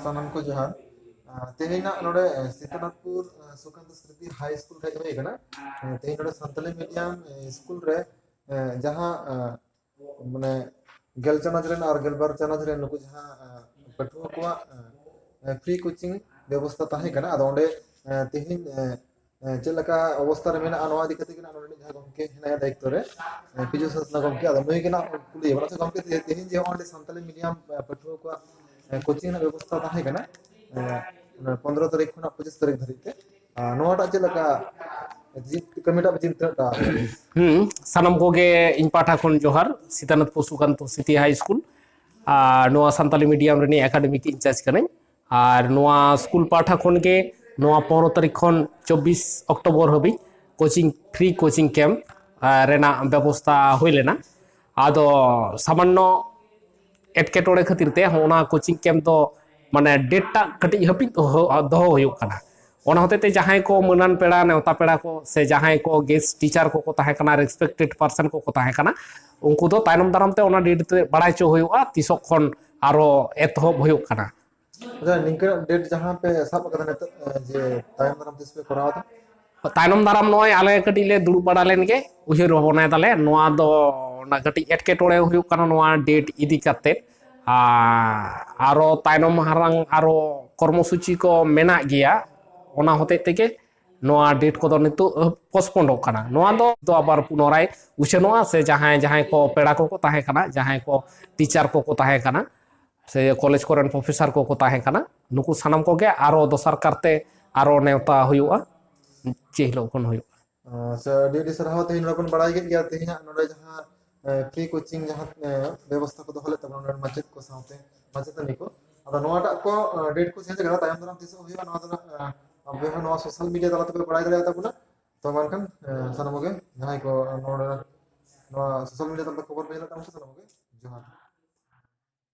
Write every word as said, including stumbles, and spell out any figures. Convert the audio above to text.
ᱥᱟᱱᱟᱢ ᱠᱚ ᱡᱚᱦᱟᱨ᱾ ᱟᱨ ᱛᱮᱦᱮᱧᱟᱜ ᱱᱚᱰᱮ ᱥᱤᱛᱟᱱᱟᱛᱯᱩᱨ ᱥᱩᱠᱟᱱᱛ ᱥᱢᱨᱤᱛᱤ ᱦᱟᱭ ᱥᱠᱩᱞ ᱦᱮᱡ ᱦᱩᱭ ᱟᱠᱟᱱᱟ᱾ ᱛᱮᱦᱮᱧ ᱱᱚᱰᱮ ᱥᱟᱱᱛᱟᱞᱤ ᱢᱤᱰᱤᱭᱟᱢ ᱥᱠᱩᱞ ᱨᱮ ᱡᱟᱦᱟᱸ ᱢᱟᱱᱮ ᱜᱮᱞ ᱪᱟᱱᱟᱪ ᱨᱮᱱ ᱟᱨ ᱜᱮᱞᱵᱟᱨ ᱪᱟᱱᱟᱪ ᱨᱮᱱ ᱱᱩᱠᱩ ᱡᱟᱦᱟᱸ ᱯᱟᱹᱴᱷᱩᱣᱟᱹ ᱠᱚᱣᱟᱜ ᱯᱷᱨᱤ ᱠᱳᱪᱤᱝ ᱵᱮᱵᱚᱥᱛᱷᱟ ᱛᱟᱦᱮᱸ ᱠᱟᱱᱟ, ᱟᱫᱚ ᱚᱸᱰᱮ ᱛᱮᱦᱮᱧ ᱪᱮᱫ ᱞᱮᱠᱟ ᱚᱵᱚᱥᱛᱷᱟ ᱨᱮ ᱢᱮᱱᱟᱜᱼᱟ, ᱱᱚᱣᱟ ᱤᱫᱤ ᱠᱟᱛᱮ ᱜᱮ ᱱᱟᱜ ᱱᱚᱰᱮ ᱡᱟᱦᱟᱸ ᱜᱚᱢᱠᱮ ᱦᱮᱱᱟᱭᱟ ᱫᱟᱭᱤᱛᱛᱚ ᱨᱮ, ᱯᱤᱡᱩ ᱥᱟᱥᱱᱟ ᱜᱚᱢᱠᱮ, ᱟᱫᱚ ᱱᱩᱭ ᱜᱮ ᱱᱟᱜ ᱠᱩᱞᱤᱭᱮ ᱵᱚᱱᱟ᱾ ᱥᱮ ᱜᱚᱢᱠᱮ, ᱛᱮᱦᱮᱧ ᱡᱮ ᱱᱚᱜᱼᱚᱭ ᱥᱟᱱᱛᱟᱞᱤ ᱢᱤᱰᱤᱭᱟᱢ ᱯᱟᱹᱴᱷᱩᱣᱟᱹ ᱠᱚᱣᱟᱜ ᱠᱳᱪᱤᱝ ᱨᱮᱱᱟᱜ ᱵᱮᱵᱚᱥᱛᱷᱟ ᱛᱟᱦᱮᱸ ᱠᱟᱱᱟ ᱯᱚᱱᱨᱚ ᱛᱟᱹᱨᱤᱠᱷ ᱠᱷᱚᱱᱟᱜ ᱯᱚᱸᱪᱤᱥ ᱛᱟᱹᱨᱤᱠᱷ ᱫᱷᱟᱹᱨᱤᱡ ᱛᱮ, ᱱᱚᱣᱟᱴᱟᱜ ᱪᱮᱫ ᱞᱮᱠᱟ ᱠᱟᱹᱢᱤᱴᱟᱜ ᱪᱤᱱᱛᱟᱹ? ᱦᱩᱸ, ᱥᱟᱱᱟᱢ ᱠᱚᱜᱮ ᱤᱧ ᱯᱟᱦᱴᱟ ᱠᱷᱚᱱ ᱡᱚᱦᱟᱨ᱾ ᱥᱤᱛᱟᱱᱟᱛᱯᱩᱨ ᱥᱩᱠᱟᱱᱛ ᱥᱢᱨᱤᱛᱤ ᱦᱟᱭ ᱥᱠᱩᱞ ᱟᱨ ᱱᱚᱣᱟ ᱥᱟᱱᱛᱟᱞᱤ ᱢᱤᱰᱤᱭᱟᱢ ᱨᱤᱱᱤᱡ ᱮᱠᱟᱰᱮᱢᱤᱠ ᱤᱱᱪᱟᱨᱡᱽ ᱠᱟᱹᱱᱟᱹᱧ᱾ ᱟᱨ ᱱᱚᱣᱟ ᱥᱠᱩᱞ ᱯᱟᱦᱴᱟ ᱠᱷᱚᱱ ᱜᱮ ᱱᱚᱣᱟ ᱯᱚᱱᱨᱚ ᱛᱟᱹᱨᱤᱠᱷ ᱠᱷᱚᱱ ᱪᱚᱵᱵᱤᱥ ᱚᱠᱴᱳᱵᱚᱨ ᱦᱟᱹᱵᱤᱡ ᱠᱳᱪᱤᱝ, ᱯᱷᱨᱤ ᱠᱳᱪᱤᱝ ᱠᱮᱢᱯ ᱨᱮᱱᱟᱜ ᱵᱮᱵᱚᱥᱛᱷᱟ ᱦᱩᱭ ᱞᱮᱱᱟ᱾ ᱟᱫᱚ ᱥᱟᱢᱟᱱᱱᱚ ᱮᱴᱠᱮᱴᱚᱬᱮ ᱠᱷᱟᱹᱛᱤᱨ ᱛᱮ ᱚᱱᱟ ᱠᱳᱪᱤᱝ ᱠᱮᱢᱯ ᱫᱚ ᱢᱟᱱᱮ ᱰᱮᱴ ᱴᱟᱜ ᱠᱟᱹᱴᱤᱡ ᱦᱟᱹᱯᱤᱫ ᱫᱚᱦᱚ ᱦᱩᱭᱩᱜ ᱠᱟᱱᱟ᱾ ᱚᱱᱟ ᱦᱚᱛᱮᱡ ᱛᱮ ᱡᱟᱦᱟᱸᱭ ᱠᱚ ᱢᱟᱹᱱᱟᱱ ᱯᱮᱲᱟ, ᱱᱮᱣᱛᱟ ᱯᱮᱲᱟ ᱠᱚ, ᱥᱮ ᱡᱟᱦᱟᱸᱭ ᱠᱚ ᱜᱮᱥᱴ ᱴᱤᱪᱟᱨ ᱠᱚᱠᱚ ᱛᱟᱦᱮᱸ ᱠᱟᱱᱟ, ᱨᱮᱥᱯᱮᱠᱴᱮᱰ ᱯᱟᱨᱥᱚᱱ ᱠᱚᱠᱚ ᱛᱟᱦᱮᱸ ᱠᱟᱱᱟ, ᱩᱱᱠᱩ ᱫᱚ ᱛᱟᱭᱱᱚᱢ ᱫᱟᱨᱟᱢ ᱛᱮ ᱚᱱᱟ ᱰᱮᱴ ᱛᱮ ᱵᱟᱲᱟᱭ ᱦᱚᱪᱚ ᱦᱩᱭᱩᱜᱼᱟ ᱛᱤᱥᱚᱜ ᱠᱷᱚᱱ ᱟᱨᱚ ᱮᱛᱚᱦᱚᱵ ᱦᱩᱭᱩᱜ ᱠᱟᱱᱟ᱾ ᱟᱪᱪᱷᱟ, ᱱᱤᱝᱠᱟᱹᱱᱟᱜ ᱰᱮᱴ ᱡᱟᱦᱟᱸ ᱯᱮ ᱥᱟᱵ ᱟᱠᱟᱫᱟ ᱱᱤᱛᱚᱜ, ᱡᱮ ᱛᱟᱭᱚᱢ ᱫᱟᱨᱟᱢ ᱛᱤᱥ ᱯᱮ ᱠᱚᱨᱟᱣ ᱮᱫᱟ? ᱛᱟᱭᱱᱚᱢ ᱫᱟᱨᱟᱢ ᱱᱚᱜᱼᱚᱭ ᱟᱞᱮ ᱠᱟᱹᱴᱤᱡ ᱞᱮ ᱫᱩᱲᱩᱵ ᱵᱟᱲᱟ ᱞᱮᱱ ᱜᱮ, ᱩᱭᱦᱟᱹᱨ ᱵᱷᱟᱵᱽᱱᱟᱭ ᱫᱟᱞᱮ᱾ ᱱᱚᱣᱟ ᱫᱚ ᱚᱱᱟ ᱠᱟᱹᱴᱤᱡ ᱮᱴᱠᱮᱴᱚᱬᱮ ᱦᱩᱭᱩᱜ ᱠᱟᱱᱟ ᱱᱚᱣᱟ ᱰᱮᱴ ᱤᱫᱤ ᱠᱟᱛᱮ᱾ ᱟᱨ ᱟᱨᱚ ᱛᱟᱭᱱᱚᱢ ᱦᱟᱨᱟᱝ ᱟᱨᱚ ᱠᱚᱨᱢᱚᱥᱩᱪᱤ ᱠᱚ ᱢᱮᱱᱟᱜ ᱜᱮᱭᱟ, ᱚᱱᱟ ᱦᱚᱛᱮᱡ ᱛᱮᱜᱮ ᱱᱚᱣᱟ ᱰᱮᱴ ᱠᱚᱫᱚ ᱱᱤᱛᱚᱜ ᱯᱳᱥᱴᱯᱳᱱᱰᱚᱜ ᱠᱟᱱᱟ᱾ ᱱᱚᱣᱟ ᱫᱚ, ᱫᱚ ᱟᱵᱟᱨ ᱯᱩᱱᱚᱨᱟᱭ ᱩᱪᱷᱟᱹᱱᱚᱜᱼᱟ, ᱥᱮ ᱡᱟᱦᱟᱸᱭ ᱡᱟᱦᱟᱸᱭ ᱠᱚ ᱯᱮᱲᱟ ᱠᱚᱠᱚ ᱛᱟᱦᱮᱸ ᱠᱟᱱᱟ, ᱡᱟᱦᱟᱸᱭ ᱠᱚ ᱴᱤᱪᱟᱨ ᱠᱚᱠᱚ ᱛᱟᱦᱮᱸ ᱠᱟᱱᱟ, ᱥᱮ ᱠᱚᱞᱮᱡᱽ ᱠᱚᱨᱮᱱ ᱯᱨᱚᱯᱷᱮᱥᱟᱨ ᱠᱚᱠᱚ ᱛᱟᱦᱮᱸ ᱠᱟᱱᱟ, ᱱᱩᱠᱩ ᱥᱟᱱᱟᱢ ᱠᱚᱜᱮ ᱟᱨᱚ ᱫᱚᱥᱟᱨ ᱠᱟᱨᱛᱮ ᱟᱨᱚ ᱱᱮᱣᱛᱟ ᱦᱩᱭᱩᱜᱼᱟ, ᱪᱮᱫ ᱦᱤᱞᱳᱜ ᱠᱷᱚᱱ ᱦᱩᱭᱩᱜᱼᱟ᱾ ᱟᱪᱪᱷᱟ, ᱟᱹᱰᱤ ᱟᱹᱰᱤ ᱥᱟᱨᱦᱟᱣ᱾ ᱛᱮᱦᱮᱧ ᱱᱚᱰᱮ ᱵᱚᱱ ᱵᱟᱲᱟᱭ ᱠᱮᱫ ᱜᱮᱭᱟ, ᱛᱮᱦᱮᱧᱟᱜ ᱱᱚᱰᱮ ᱡᱟᱦᱟᱸ ᱯᱷᱨᱤ ᱠᱳᱪᱤᱝ ᱡᱟᱦᱟᱸ ᱵᱮᱵᱚᱥᱛᱷᱟ ᱠᱚ ᱫᱚᱦᱚ ᱞᱮᱫ ᱛᱟᱵᱚᱱᱟ ᱱᱚᱰᱮ ᱢᱟᱪᱮᱫ ᱠᱚ ᱥᱟᱶᱛᱮ ᱢᱟᱪᱮᱛᱟᱹᱱᱤ ᱠᱚ, ᱟᱫᱚ ᱱᱚᱣᱟᱴᱟᱜ ᱠᱚ ᱰᱮᱴ ᱠᱚ ᱪᱮᱧᱡᱽ ᱠᱟᱱᱟ, ᱛᱟᱭᱚᱢ ᱫᱟᱨᱟᱢ ᱛᱤᱥᱚᱜ ᱦᱩᱭᱩᱜᱼᱟ ᱱᱚᱣᱟ ᱫᱚ ᱱᱟᱜ ᱟᱯᱮ ᱦᱚᱸ ᱱᱚᱣᱟ ᱥᱳᱥᱟᱞ ᱢᱤᱰᱤᱭᱟ ᱛᱟᱞᱟ ᱛᱮᱯᱮ ᱵᱟᱲᱟᱭ ᱫᱟᱲᱮᱭᱟᱜ ᱛᱟᱵᱚᱱᱟ᱾ ᱛᱚ ᱢᱮᱱᱠᱷᱟᱱ ᱥᱟᱱᱟᱢ ᱠᱚᱜᱮ ᱡᱟᱦᱟᱸᱭ ᱠᱚ ᱱᱚᱰᱮ ᱱᱚᱣᱟ ᱥᱳᱥᱟᱞ ᱢᱤᱰᱤᱭᱟ ᱛᱟᱞᱟ ᱛᱮ ᱠᱷᱚᱵᱚᱨ ᱯᱮ ᱧᱮᱞᱮᱫ ᱛᱟᱵᱚᱱᱟ, ᱥᱟᱱᱟᱢ ᱠᱚᱜᱮ ᱡᱚᱦᱟᱨ᱾